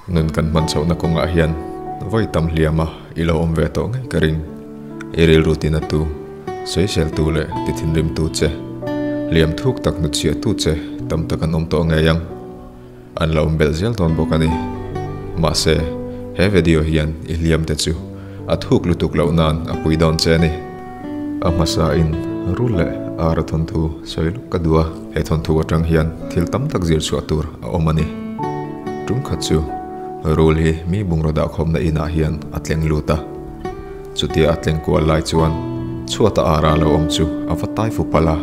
Nun kan hman chhohna kawngah hian vawi tam hliama i lo awm ve tawh ngei ka ring. I rilru tinatu, sawiseltu leh ti thinrimtu che, hliam thuk tak hnutchhiahtu che tam tak an awm tawh ngei ang. An la awm belh zel dawn bawk a ni. Mahse, he video hian i hliamte chu a thuk lutuk loh nan a pui dawn che a ni. A hmasain rul leh ara thawnthu sawi luk ka duh a, he thawnthu atang hian thil tam tak zir chhuah tur a awm a ni. Tum khat chu rul hi mi bungraw dahkhawmna inah hian a tleng lut a, chutia a tleng kual lai chuan chhuata ara lo awm chu a va tai fu palh a,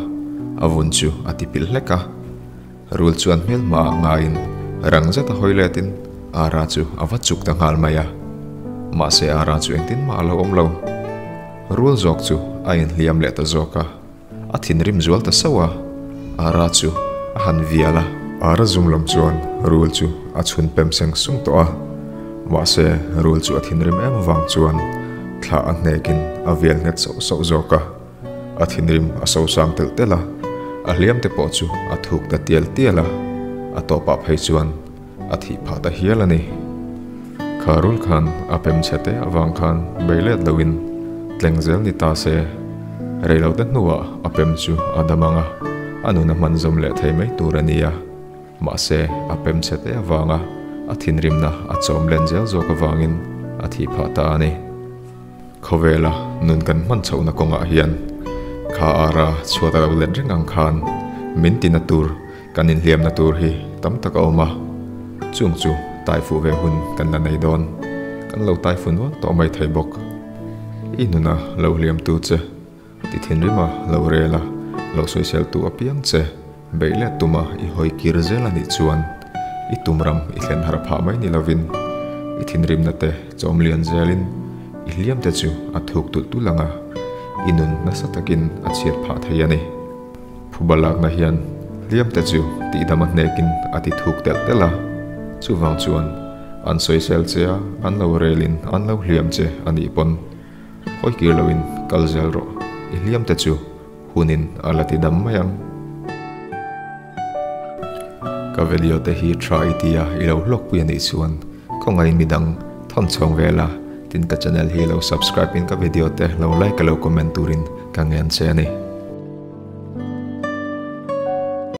a vun chu a ti pilh hlek a. Rul chuan hmelhmaah ngaiin rang zeta hawi letin Ara chu a va chuk ta nghal mai a. Mahse Ara chu engtin mah a lo awm lo. Rul zawk chu a inhliam leh ta zawk a, a thinrim zual ta sauh a, Ara chu a han vial a. Ara zum lam chuan Rul chu a chhun pem seng sung tawh a, mahse Rul chu a thinrim em avang chuan thla a hnekin a vial nghet sauh sauh zawk a. A thinrim a sosang telh telh a, a hliam te pawh chu a thuk ta tial tial a, a tawpah phei chuan a thih phah ta hial a ni. Kha rul khan a pem chhe te avang khan bei let loin tleng zel ni ta se, reilote hnuah a pem chu a dam ang a, a nun a hman zawm leh thei mai tur a ni a. Mahse, a pem chhe te avanga a thinrimna a chawm len zel zawk avangin a thih phah ta a ni. Khawvela nun kan hman chhohna kawngah hian kha ara chhuat a lo let reng ang khan min tina tur, kan inhliamna tur hi tam tak a awm a. Chung chu taifuh ve hun kan la nei dawn. Kan lo taifu nual tawh mai thei bawk. I nuna lo hliamtu che. Ti thinrima lo rel a, lo sawiseltu apiang che beih let tuma i hawi kir zel a nih chuan i tumram i thlen harh phah mai ni lovin i thinrimna te chawm lian zelin i hliam te chu a thuk tulh tulh ang a, i nun nasa takin a chhiat phah thei a ni. Phuba lakna hian hliam te chu tihdam a hnekin a ti thuk telh telh a, chuvang chuan an sawisel che a, an lo relin an lo hliam che a nih pawn Hawi kir loin kal zel rawh, i hliam te chu hunin a la ti dam mai ang. Ka video te hi tha i tia i lo hlawkpui a nih chuan khawngaih midang thawn chhawng vel a, tin ka channel hi lo subscribe in ka video te lo like a lo comment turin ka ngen che a ni.